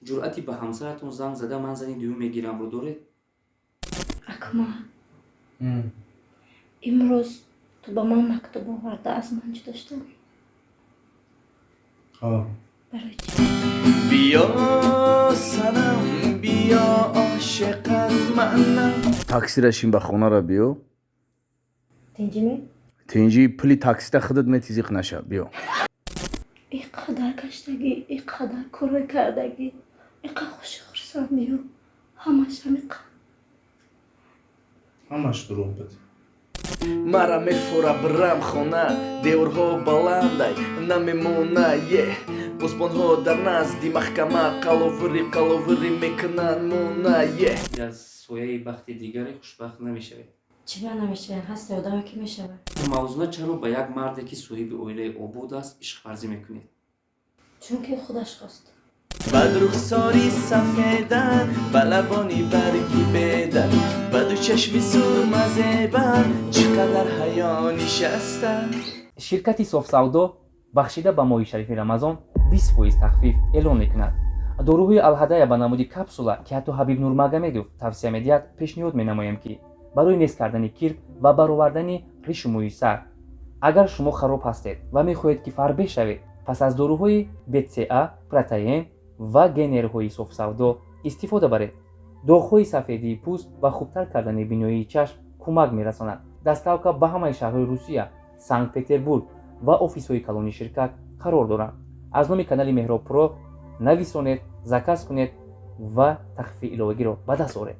Ҷуръати ба ҳамсаратон занг зада, ман зани дуюм мегирамро доред? Акмал, имрӯз ту ба ман мактуб оварда, аз ман ҷудо шуданӣ. Барои чӣ? Биё, санам, биё, ошиқат манам. Таксира шин, ба хонара биё. Тинҷиме? Тинҷи, пули таксита худат метизиқ наша, биё. Ин қадар гаштагӣ, ин қадар корҳои кардагӣ, ин қадар хуши хурсандию ҳамаш ҳамиқа. Ҳамаш дурӯғ буд. Мара мефора бирам хона, деворҳо баландай, намемона е. Посбонҳо дар назди маҳкама қаловирӣ қаловирӣ мекунанд мона е. Дар сояи бахти дигаре хушбахт намешавед. Чӣ ба намешавад? Ҳасте одаме, ки мешавад. Мавзуна, чаро ба як марде, ки соҳиби оилаи обод аст, ишқварзӣ мекунед? Чунки худаш хост. Ба рухсори сафеда, ба лабони барги беда, ба ду чашми сурмазеба, чӣ қадар ҳаё нишаста. Ширкати Софсавдо бахшида ба моҳи шарифи Рамазон 20% тахфиф эълон мекунад. Доруҳои Алҳадая ба намуди капсула, ки ҳатто Ҳабиб Нурмагомедов тавсия медиҳад, пешниҳод менамоем, ки барои нест кардани кирк ва баровардани ришу мӯи сар. Агар шумо хароб ҳастед ва мехоҳед, ки фарбеҳ шавед, пас аз доруҳои БЦА, протеин ва генерҳои Софсавдо истифода баред. Доғҳои сафедии пӯст ва хубтар кардани биноии чашм кӯмак мерасонад. Доставка ба ҳамаи шаҳрҳои Русия, Санкт Петербург ва офисҳои калони ширкат қарор доранд. Аз номи канали Меҳроб Про нависонед, заказ кунед ва тахфифи иловагиро ба даст оред.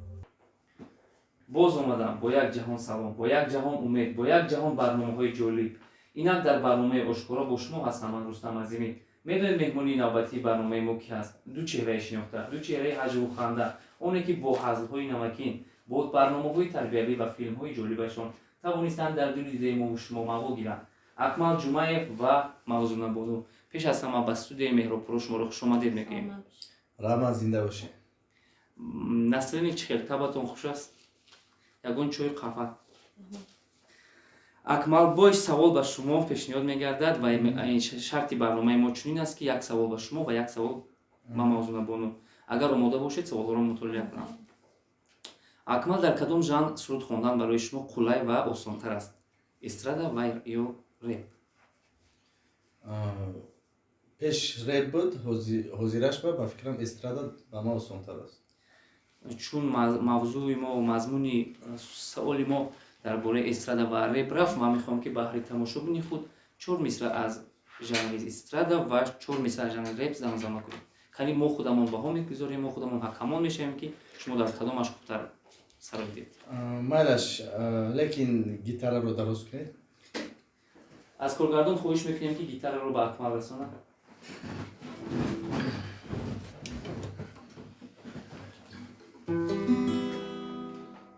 Боз омадам бо як ҷаҳон салом, бо як ҷаҳон умед, бо як ҷаҳон барномаҳои ҷолиб. Инак дар барномаи Ошкоро бо шумо ҳастам ман, Рустам Азимӣ. Медонед, меҳмонии навбатии барномаи мо ки ҳаст? Ду чеҳраи шинохта, ду чеҳраи ҳаҷву ханда, оне ки бо ҳазлҳои намакин, бо барномаҳои тарбиявӣ ва филмҳои ҷолибашон тавонистанд дар дили дидаи мову шумо маво гиранд: Акмал Ҷумаев ва Мавзуна Бону. Пеш аз ҳама ба студияи Меҳробпуро шуморо хушомадед мегӯем. Раҳмат, зинда бошед. Настроение чӣ хел? Табатон хуш аст? Ягон чою қаҳва? Акмал, боз савол ба шумо пешниҳод мегардад ва ин шарти барномаи мо чунин аст, ки як савол ба шумо ва як савол ба Мавзуна Бону. Агар омода бошед, саволҳоро мутолиа кунам. Акмал, дар кадом жанр суруд хондан барои шумо қулай ва осонтар аст: эстрада ва ё реп? Пеш реп буд, ҳозираш ба фикрам, эстрада ба ман осонтар аст. Чун мавзӯи мо, мазмуни саволи мо дар бораи эстрада ва реп рафт, ман мехоҳам, ки баҳри тамошобини худ чор мисра аз жанри эстрада ва чор мисра аз жанри реп замзама кунем. Кани, мо худамон баҳо мегузорем, мо худамон ҳакамон мешавем, ки шумо дар кадомаш хубтар сароидед. Майлаш, лекин гитараро дароз кунед. Аз коргардон хоҳиш мекунем, ки гитараро ба Акмал расонад.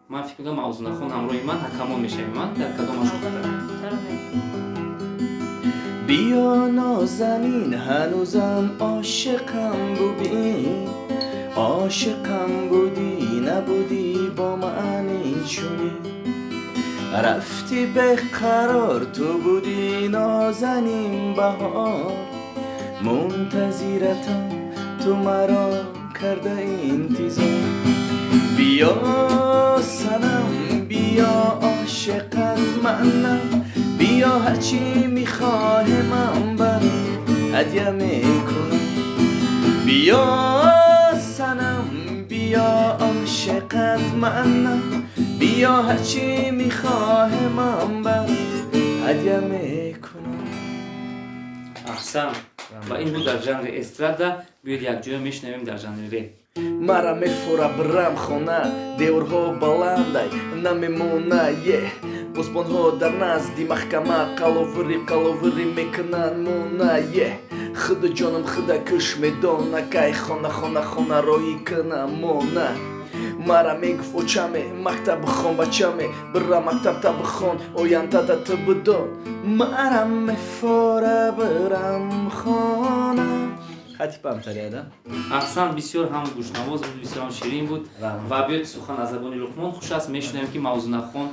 Ман фикр мекунам, Мавзунахон ҳамроҳи ман ҳакамон мешавем, ман дар кадомаш хубтар. Биё, нозанин, ҳанӯзам ошиқам, бубин, ошиқам будӣ, набудӣ бо ман инчунин, рафтӣ беқарор, ту будӣ нозанин баҳор, мунтазиратам, ту маро карда интизор. Биё, санам, биё, ошиқат манам, биё, ҳарчи мехоҳӣ, ман барот ҳадя мекунам. Биё, санам, биё, ошиқат манам, биё, ҳарчи мехоҳӣ, ман барот ҳадя мекунам. Аҳсан! Ва ин буд дар жанри эстрада. Биёед, якҷоя мешунавем дар жанри реп. Мара мефора бирам хона, деворҳо баландай, намемона е. Посбонҳо дар назди маҳкама қаловирӣ қаловирӣ мекунанд мона е. Худа ҷонам, худа куш медона, кай хона, хона, хона роҳӣ кунам мона. Мара мегуфт очаме: мактаб бихон, бачаме, бира мактабта бихон, ояндата ту бидон. Мара мефора бирам хона. Хатипамтаряда. Аҳсан! Бисёр ҳам гӯшнавоз буд, бисёр ҳам ширин буд. Ва биёед, сухан аз забони Луқмон хуш аст. Мешунавем, ки Мавзунахон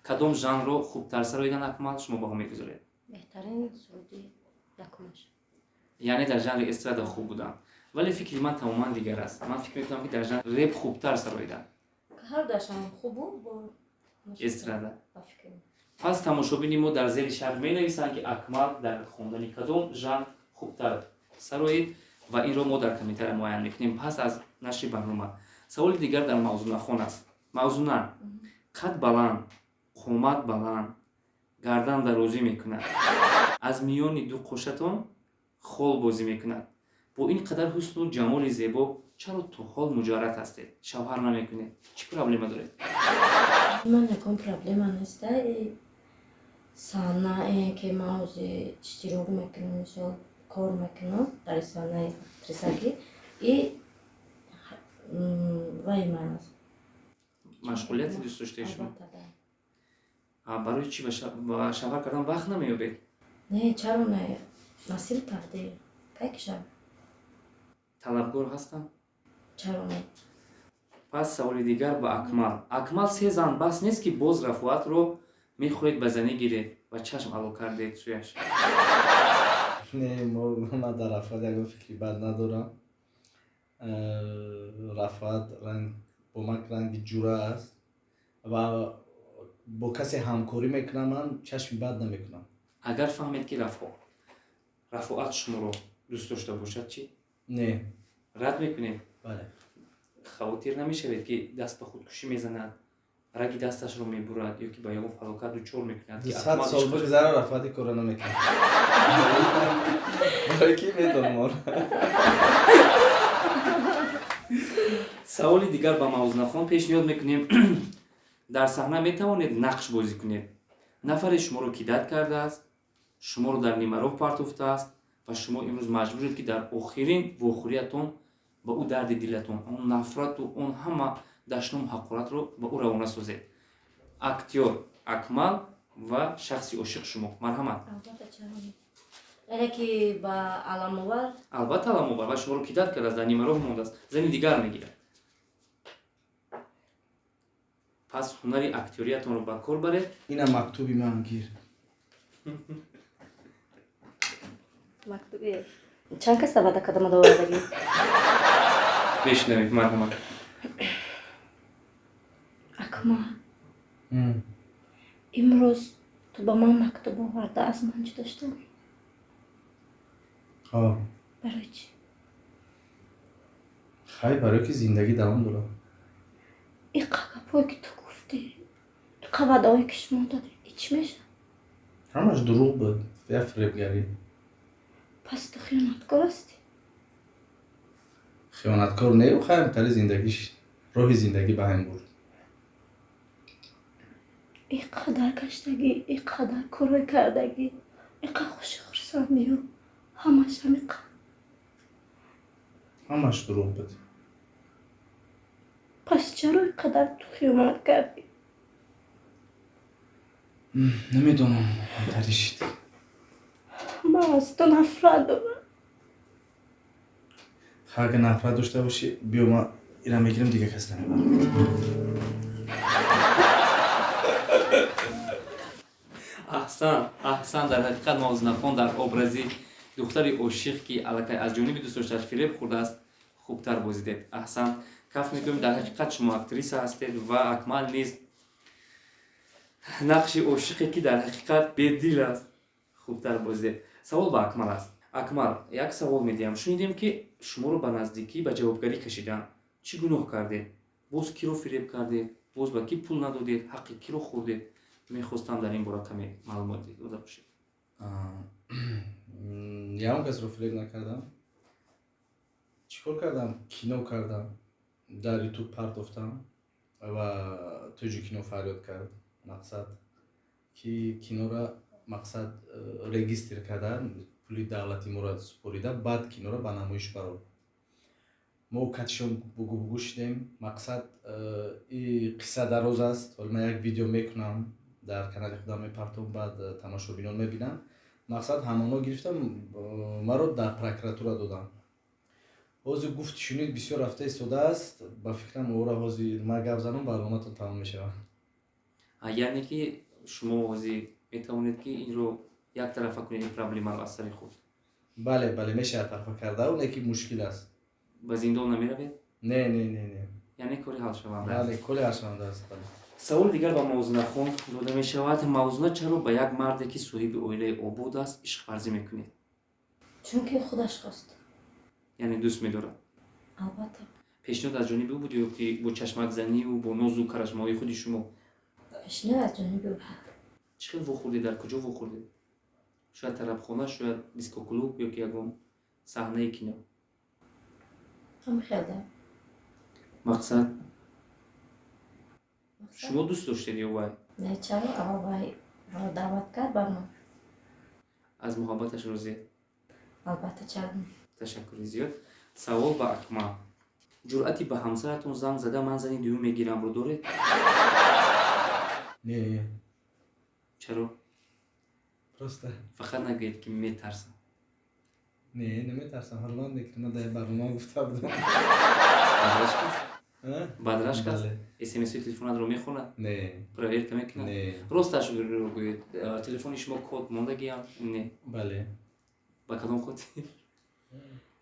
кадом жанрро хубтар сароидан. Акмал, шумо баҳо мегузоред. Беҳтарин суруди якумаш. Яъне дар жанри эстрада хуб буданд. Вале фикри ман тамоман дигар аст. Ман фикр мекунам, ки дар жанри реп хубтар сароиданд. Ҳар дашам хубу бо эстрада. Ба фикрам. Пас тамошобини мо дар зери шарҳ менависанд, ки Акмал дар хондани кадом жанр хубтар сароид, ва инро мо дар комментария муайян мекунем пас аз нашри барнома. Саволи дигар дар Мавзунахон аст. Мавзуна, қад баланд, қомат баланд, гардан дарозӣ мекунад, аз миёни ду қошатон хол бозӣ мекунад. Бо ин қадар ҳусну ҷамоли зебо чаро то ҳол муҷаррад ҳастед, шавҳар намекунед? Чӣ проблема доред? Ман ягон проблема неста. И саҳнае, ки ман ҳозир иштирок мекунам, мисол, кор мекунам дар саҳнаи актрисагӣ, и вай ман аст. Машғулияти дӯстдоштаи шумо? Албатта, да. Барои чӣ ба шавҳар кардан вақт намеёбед? Не, чаро не? Насиб, тақдир, кай кишам. Талабгор ҳастам? Чаро не? Пас саволи дигар ба Акмал. Акмал, се зан бас нест, ки боз Рафоатро мехоҳед ба занӣ гиред ва чашм ало кардед сӯяш? Не, ман дар Рафоат ягон фикри бад надорам. Рафоат ранг бо ман ранги ҷура аст ва бо касе ҳамкорӣ мекунам, ман чашми бад намекунам. Агар фаҳмед, ки Рафоат шуморо дӯст дошта бошад, чӣ? Не. Рад мекунед? Бале. Хавотир намешавед, ки даст ба худкушӣ мезанад, раги дасташро мебурад ё ки ба ягон фалокат дучор мекунад, ки 100 Акмал сол бигзара, Рафоат ин корро намекунад, барои ки медонам ора. Саволи дигар ба Мавзунахон пешниҳод мекунем. Дар саҳна метавонед нақш бозӣ кунед. Нафаре шуморо кидать кардааст, шуморо дар нимароҳ партофтааст ва шумо имрӯз маҷбуред, ки дар охирин вохӯриятон ба ӯ дарди дилатон, он нафрату он ҳама дашному ҳақоратро ба ӯ равона созед. Актёр Акмал ва шахси ошиқ шумо, марҳамат. Албатта, чаро не? Яъне ки ба аламовар? Албатта, аламовар, ва шуморо кидать кардааст, дар нимароҳ мондааст, зани дигар мегирад. Пас ҳунари актёриятонро ба кор баред. Ина мактуби ман, гир. Мактуби чанд каса ваъда кардама довардагӣ? Мешунавем, марҳамат. Акмал, имрӯз ту ба ман мактуб оварда, аз ман ҷудо шудани? Барои чӣ? Хай, барое ки зиндагӣ давом дорад. Иқа гапҳое, ки ту гуфтӣ, иқа ваъдаҳое, ки шумо додед, и чӣ мешавад? Ҳамаш дурӯғ буд, як фиребгарӣ. Пас ту хиёнаткор ҳастӣ. Хиёнаткор не, хай, ҳамтари зиндагиш, роҳи зиндагӣ ба ҳам бурд. Ин қадар гаштагӣ, ин қадар корҳои кардагӣ, иқа хуши хурсандию ҳамаш ҳамиқа? Ҳамаш дурӯғ буд. Пас чаро ин қадар ту хиёнат кардӣ? Намедонам, ҳамтари шид. Ман аз ту нафрат дорам. Ха, агар нафрат дошта бошӣ, биё, ман ира мегирам, дигар кас намебарам. Аҳсан, аҳсан! Дар ҳақиқат, Мавзунахон дар образи духтари ошиқ, ки аллакай аз ҷониби дӯстдоштааш фиреб хӯрдааст, хубтар бозидед. Аҳсан, каф мекунем. Дар ҳақиқат, шумо актриса ҳастед ва Акмал низ нақши ошиқе, ки дар ҳақиқат бедил аст, хубтар бозидед. Савол ба Акмал аст. Акмал, як савол медиҳам. Шунидем, ки шуморо ба наздикӣ ба ҷавобгарӣ кашиданд. Чӣ гуноҳ кардед? Боз киро фиреб кардед? Боз ба кӣ пул надодед? Ҳаққи киро хӯрдед? Мехостам дар ин бора каме маълумот дода бошед. Ягон касро фиреб накардам. Чӣ кор кардам? Кино кардам, дар Ютуб партофтам ва Тоҷикино фарёд кард, мақсад, ки кинора, мақсад, регистр карда, пули давлати моро супорида, баъд киноро ба намоиш барор. Мо катишон бугу-бугу шудем. Мақсад, и қисса дароз аст. Ҳоли ман як видео мекунам, дар канали худам мепартом, баъд тамошобинон мебинанд. Мақсад, ҳамоно гирифтам, маро дар прокуратура додам. Ҳозир гуфти шунид бисёр рафта истодааст. Ба фикрам, ора ҳозир ман гап занам, барноматон тамом мешавад. Яъне ки шумо ҳозир метавонед, ки инро яктарафа кунед, ин проблемаро аз сари худ? Бале, бале, мешавад тарафа карда, оне ки мушкил аст. Ба зиндон намеравед? Не, не, не, не. Яъне кори ҳалшаванда. Бале, кори ҳалшаванда аст, бале. Саволи дигар ба Мавзунахон дода мешавад. Мавзуна, чаро ба як марде, ки соҳиби оилаи обод аст, ишқварзӣ мекунед? Чунки худаш хост. Яъне дӯст медорад? Албатта. Пешниҳод аз ҷониби ӯ буд ё ки бо чашмакзанию бо нозу карашмаҳои худи шумо? Пешниҳод аз ҷониби ӯ буд. Чӣ хел вохӯрдед, дар куҷо вохӯрдед? Шояд тарабхона, шояд дискоклуб ё ки ягон саҳнаи кино? Ҳама хел да. Мақсад, шумо дӯст доштед ё вай? Не, чаро, аввал вай маро даъват кард, баъд ман. Аз муҳаббаташ розиед? Албатта, чаро не. Ташаккури зиёд. Савол ба Акмал: ҷуръати ба ҳамсаратон занг зада, ман зани дуюм мегирамро доред? Не. Чаро? Просто. Фақат нагӯед, ки метарсам. Не, наметарсам, ҳурмат мекунам. Ман дар барнома гуфта будам. Бадрашк аст? А? Бадрашк аст? Бале. Смсҳои телефонатро мехонад? Не. Проверка мекунад? Не. Росташро гӯед, телефони шумо код мондагиам, не? Бале. Ба кадом хотир?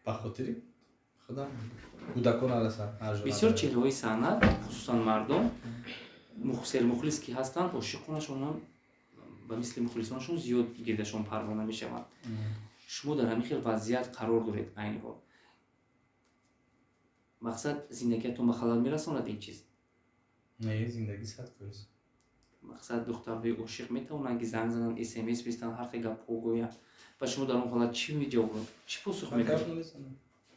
Ба хотири худам, кӯдакон нарасанд. Бисёр чеҳраҳои санъат, хусусан мардон, сермухлис ки ҳастанд, ошиқонашонам ба мисли мухлисонашон зиёд гирдашон парвона мешаванд. Шумо дар ҳамин хел вазъият қарор доред айни ҳол. Мақсад, зиндагиятон ба халал мерасонад ин чиз? Не, зиндагӣ 100%. Мақсад, духтарҳои ошиқ метавонанд, ки занг зананд, смс фиристанд, ҳар хел гапҳо гӯянд. Ва шумо дар он ҳолат чӣ ҷавоб, чӣ посух Ман гап мекунед? намезанам.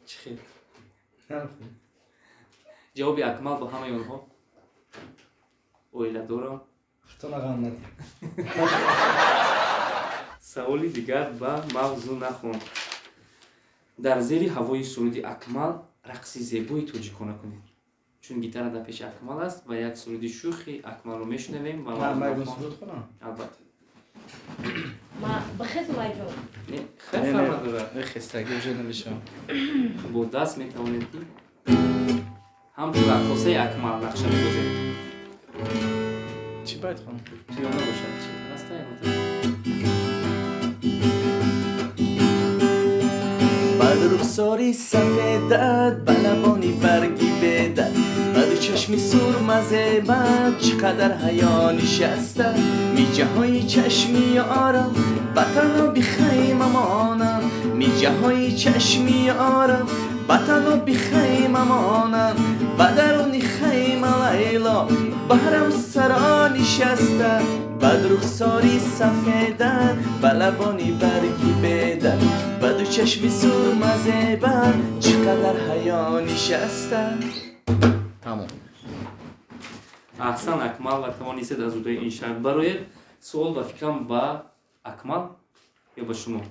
Чӣ хел? Намехоҳам. Ҷавоби Акмал ба ҳамаи онҳо: оила дорам. Худтона ғам надиҳ. Саволи дигар ба Мавзунахон: дар зери ҳавои суруди Акмал рақси зебои тоҷикона кунед, чун гитара дар пеши Акмал аст ва як суруди шӯхи Акмалро мешунавем ва Ман ягон Мавзунахон суруд хонам? Албатта. Ма бихезм, айҷон? Не, хеле фарқ надорад. Хестагӣ уже намешавам. Бо даст метавонед, ки ҳамчун раққосаи Акмал нақша мебозед. Чӣ бояд хонам? Пиёна бошад, чи ҳаста ягон? Бар рухсори сафедат, ба лабони барги бедат, ба ду чашми сурмазебат, чӣ қадар ҳаё нишаста. Миҷаҳои чашми ёрам ба таноби хайма монанд, миҷаҳои чашми ёрам ба таноби хайма монанд, ба даруни хайма Лайло ба ҳарамсаро нишаста. Ба рухсори сафедат, ба лабони барги бедат, ба ду чашми сурмазебат, чӣ қадар ҳаё нишаста. Тамом. Аҳсан, Акмал, ва тавонистед аз уҳдаи ин шарт бароед. Суол ба фикрам ба Акмал ё ба шумо,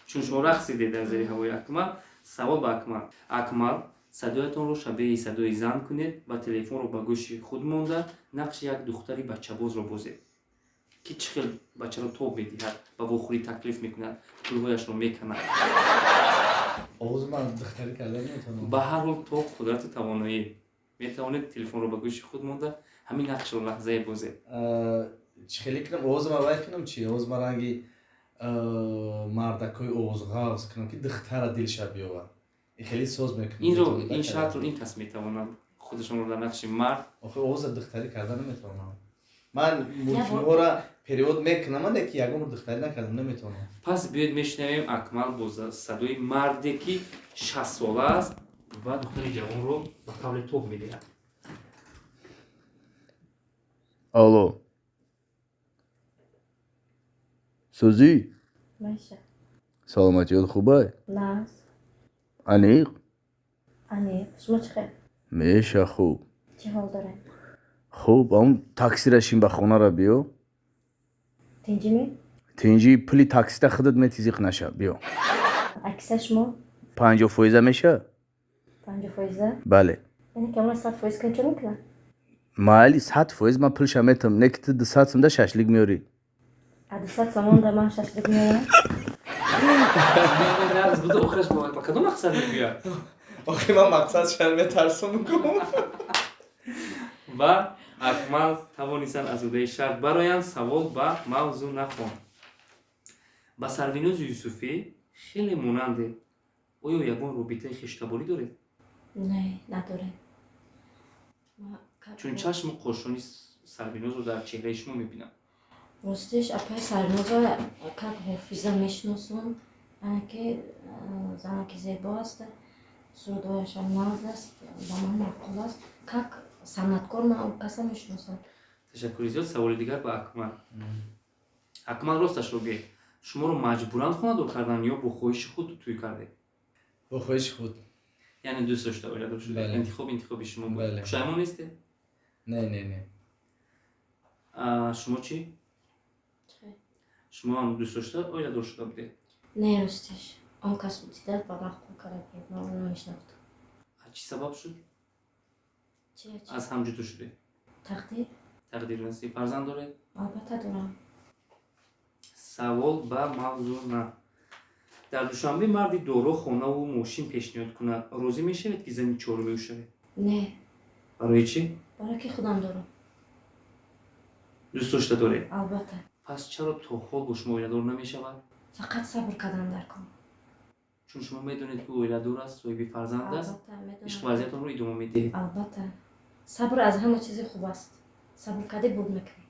чун шумо рақсидед дар зери ҳавои Акмал. Савол ба Акмал: Акмал, садоятонро шабеҳи садои зан кунед ва телефонро ба гӯши худ монда, нақши як духтари бачабозро бозед, ки чӣ хел бачаро тоб медиҳад, ба вохӯрӣ таклиф мекунад, пулҳояшро меканад. Овози ман духтарӣ карда наметавонам. Ба ҳар ҳол, то қудрату тавоноӣ метавонед телефонро ба гӯши худ монда, ҳамин нақшро лаҳзае бозед. Чӣ хеле кунам? Овози ман вай кунам, чи овози ман ранги мардакҳои овозғавз кунам, ки духтара дилша биёвад? Ин хеле соз мекунам. Инро, ин шартро ин кас метавонад худашонро дар нақши мард. Охир овоза духтарӣ карда наметавонам. Ман мултфилмҳоро перевод мекунам, ане ки ягон бор духтарӣ накардам, наметавонам. Пас биёед, мешунавем Акмал бо садои марде, ки 60-сола аст ва духтари ҷавонро ба қавли тоб медиҳад. Алло, сӯзӣ? Маша. Саломатиёт хубай? Нағз. Аниқ? Аниқ. Шумо чӣ хел? Меша, хуб. Чӣ ҳол доред? Хуб. Ам таксира шин, ба хонара биё. Тинҷиме? Тинҷӣ. Пули таксита худат метизиқ наша, биё. Акса шумо? 50 фоиза меша? 50 фоиза? Бале. Яъне ки амра 100% кун, чо мекунад? Майли, 100% ман пулша метам, не ки ту 200 сумда шашлик меёрӣ. А 200 сомон да ман шашлик меорам? Нағз буда, охираш ба кадом мақсад мегӯяд? Охир ман мақсад шар метарсам гум. Ва Акмал тавонистанд аз уҳдаи шарт бароянд. Савол ба Мавзунахон: ба Сарвинози Юсуфӣ хеле монандед. Оё ягон робитаи хештаборӣ доред? Не, надорем. Чун чашму қошони Сарвинозро дар чеҳраи шумо мебинам. Ростиш, апаи Сарвиноза как ҳофиза мешиносам, яъне ки занаки зебо аст, сурудҳояшам нағз аст, ба ман маъқул аст. Как санъаткор ман он каса мешиносам. Ташаккури зиёд. Саволи дигар ба Акмал. Акмал, росташро гӯед, шуморо маҷбуран хонадор карданд ё бо хоҳиши худ тӯй кардед? Бо хоҳиши худ. Яъне дӯст дошта оиладор шудед? Бале. Интихоб интихоби шумо буд? Бале. Пушаймон нестед? Не. Шумо чӣ? Шумо ҳам дӯст дошта оиладор шуда будед? Не, ростиш, он кас дида ба маъқул карда, ман ӯро намешинохтам. Чӣ сабаб шуд? Чи? Аз ҳам ҷудо шудед? Тақдир. Тақдир, насиб. Фарзанд доред? Албатта, дорам. Савол ба Мавзуна. Дар Душанбе марди доро хонаву мошин пешниҳод кунад, розӣ мешавед, ки зани чоруми ӯ шавед? Не. Барои чӣ? Барое ки худам дорам. Дӯст дошта доред? Албатта. Пас чаро то ҳол бо шумо оиладор намешавад? Фақат сабр кардан дар кор. Чун шумо медонед, ки оиладор аст, соҳиби фарзанд аст. Албатта, медонам. Ишқ вазиятонро идома медиҳед? Албатта, сабр аз ҳама чизи хуб аст. Сабр кардӣ, бурд мекунӣ.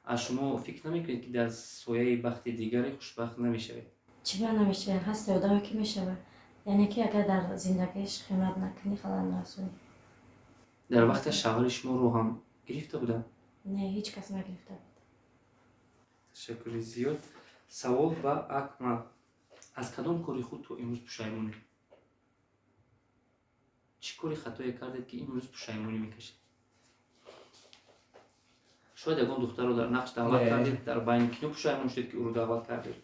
Аз шумо фикр намекунед, ки дар сояи бахти дигаре хушбахт намешавед? Чӣ ба намешавад? Ҳаста одаме, ки мешавад. Яъне ки агар дар зиндагиш хиёнат накунӣ, халал нарасонӣ. Дар вақте шавҳари шуморо ҳам гирифта буданд? Не, ҳеҷ кас нагирифта буд. Ташаккури зиёд. Савол ба Акмал. Аз кадом кори худ то имрӯз пушаймонед? Чӣ кори хатое кардед, ки имрӯз пушаймонӣ мекашед? Шояд ягон духтарро дар нақш даъват Не. кардед, дар байни кино пушаймон шудед, ки ӯро даъват кардед.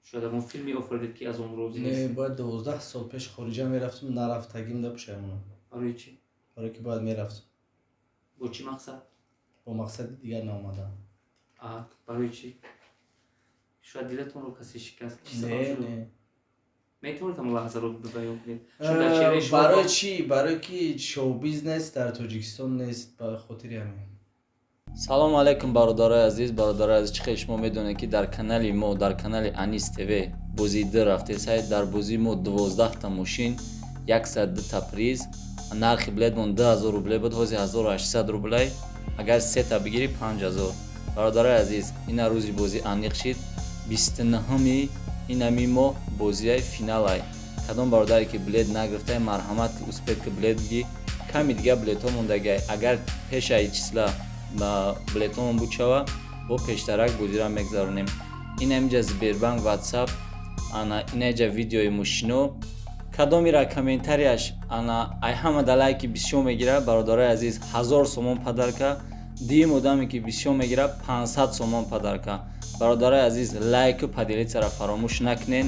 Шояд ягон филме офаридед, ки аз он розӣ Не. нестед. Бояд 12 сол пеш хориҷа мерафтам, нарафтагим да пушаймонам. Барои чӣ? Барое ки бояд мерафтам. Бо чӣ мақсад? Бо мақсади дигар наомадам. Барои чӣ? Шояд дилатонро касе шикаст? Чӣ сабаб Не. шуд? Не. Метавонед ҳамон лаҳзаро баён кунед? Чун дар чеҳраи шумо Барои чӣ? Барое ки шоу-бизнес дар Тоҷикистон нест, ба хотири ҳамин. Салому алайкум, бародарои азиз. Бародарои азиз, чӣ хел шумо медонед, ки дар канали мо, дар канали Анис ТВ, бозии д рафтесай. Дар бозии мо 12-та мошин, 102-та приз. Нархи билетмон 2000 рубле буд, ҳозир 1800 рублей. Агар сета бигирӣ, 5000. Бародарои азиз, ина рӯзи бозӣ аниқ шид, 29-уми инами моҳ бозияи финалай. Кадом бародаре ки билет нагирифтай, марҳамат, ки успеть, ки билет бигӣ. Ками дига билетҳо мондагиай. Агар пешаи числа ба билетҳомон буд шава, бо пештарак бозиро мегзаронем. Ин ҳаминҷа Сбербанк, Ватсап, ана инаҷа видеои мошино. Кадомира комментарияш ана ай ҳама да лайки бисёр мегира, бародарои азиз, 1000 сомон подарка. Дуюм одаме ки бисёр мегира, 500 сомон подарка. Бародарои азиз, лайку поделиться ро фаромӯш накунен.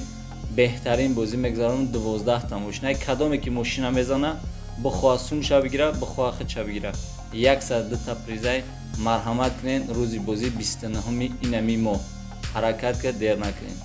Беҳтарин бозӣ мегзаронем, 12-та мошина. Кадоме ки мошина мезана, бихоҳа сумша бигира, бихоҳа худша бигира, 102-та призай. Марҳамат кунен, рӯзи бозӣ 29-уми инами моҳ. Ҳаракат кард, дер накунед.